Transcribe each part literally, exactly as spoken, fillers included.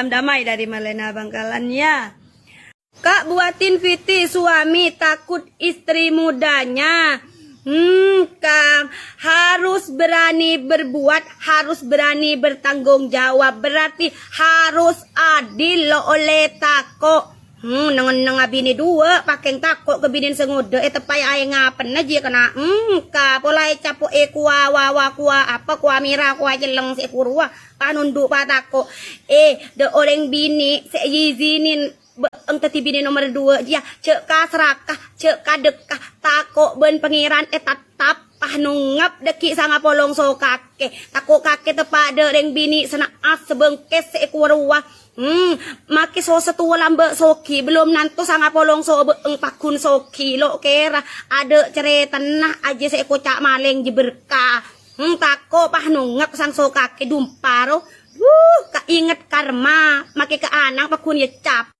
Damai dari Malena Bangkalan, ya. Kak, buatin Fiti, suami takut istri mudanya. Hmm, Kang, harus berani berbuat, harus berani bertanggung jawab. Berarti harus adil lo oleh tako. Hmm, neng-neng abine dua, pakeng tako ke binin sengoda, eh, tepai ae ngapen aja kena. Hmm, ka, pola e capo e kua, wawa kua, apa kua mira, kua jeleng se kurua, panundu patako. Eh, de oreng bini se izinin be'eng tadi bini nomor dua, jia, cek ka serakah, cek ka dekah, tako ben pangeran, eh, tetap. Pah nungep deki sanga polong so kake. Tako kake tepada reng bini sena as sebengkes se kurua. Hmm, make so setua lambe sogi, belum nanto sanga polong so be'eng pagun sogi, lo kera ada ceretena aja se kocak maleng jeberka. Hmm, tako pah nungep sang so kake dumparo. Wuh, ka inget karma, make ke anang pagun yecap.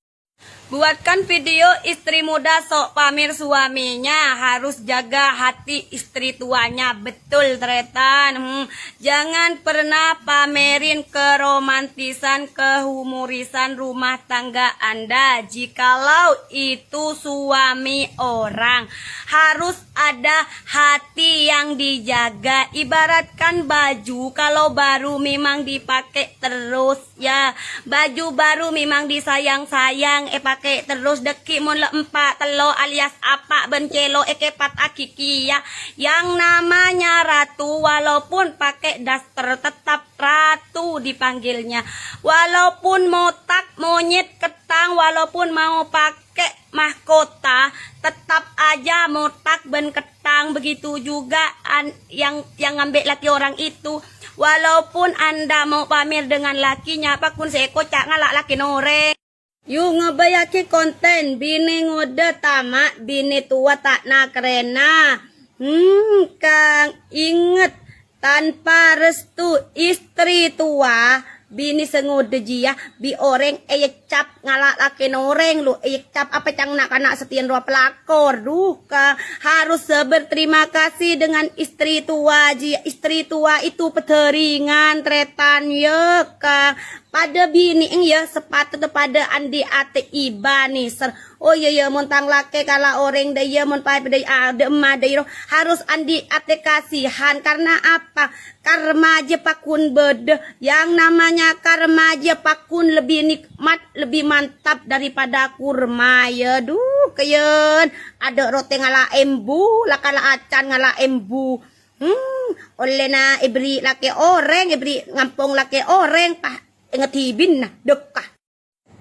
Buatkan video istri muda sok pamer suaminya, harus jaga hati istri tuanya. Betul, Tretan. Hmm. Jangan pernah pamerin keromantisan, kehumorisan rumah tangga Anda. Jikalau itu suami orang, harus ada hati yang dijaga. Ibaratkan baju, kalau baru memang dipakai terus, ya, baju baru memang disayang-sayang, epake terus deki mon le empa' tello alias apa' ben celo ekepat akiki, ya. Yang namanya ratu, walaupun pakai daster, tetap ratu dipanggilnya. Walaupun motak, monyet, ketang, walaupun mau pakai mahkota, tetap aja motak ben ketang. Begitu juga an-, yang, yang ngambil laki orang itu. Walaupun Anda mau pamer dengan lakinya, pakun seko cak ngala' laki noreng. Yu, ngebayake konten, bine ngode tama, bine tua tak nakrena. Hmm, Kang, inget, tanpa restu istri tua, bini sengode jia, bi oreng eyecap ngala' laki noreng lu, eyecap apa cang na'-kana' setian roa pelakor. Duh, Kang, harus berterima kasih dengan istri tua jia. Istri tua itu padaringan, Tretan, ya, Kang. Pada bini, ya, sepatutnya pada andi ate iba niser. Oh, iya, iya, mon tang lake kala oreng dha, iya, mon pae dha, ah, dha emma dha iro, harus andi ate kasihan. Karena apa? Karma aja pakun beda. Yang namanya karma aja pakun lebih nikmat, lebih mantap daripada kurma, ya. Duh, keyen, ada roti ngala embu, lakala acan ngala embu. Hmm, ollena ebri lake oreng, ebri ngampong lake oreng, pah, enget hibin, nah, dekah.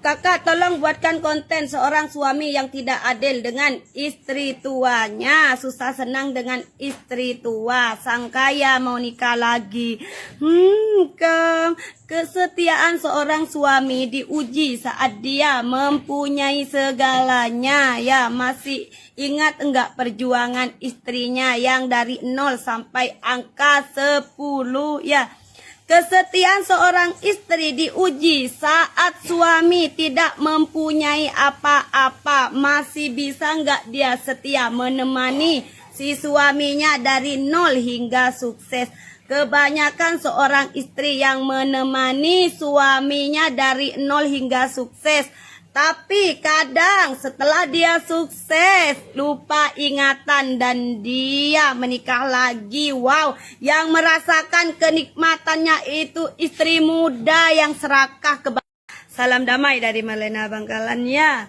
Kakak, tolong buatkan konten seorang suami yang tidak adil dengan istri tuanya, susah senang dengan istri tua, sang kaya mau nikah lagi. Hmm, Kang, kesetiaan seorang suami diuji saat dia mempunyai segalanya, ya, masih ingat enggak perjuangan istrinya yang dari nol sampai angka sepuluh, ya. Kesetiaan seorang istri diuji saat suami tidak mempunyai apa-apa. Masih bisa nggak dia setia menemani si suaminya dari nol hingga sukses? Kebanyakan seorang istri yang menemani suaminya dari nol hingga sukses. Tapi kadang setelah dia sukses, lupa ingatan dan dia menikah lagi. Wow, yang merasakan kenikmatannya itu istri muda yang serakah ke ba-, salam damai dari Malena Bangkalan, ya.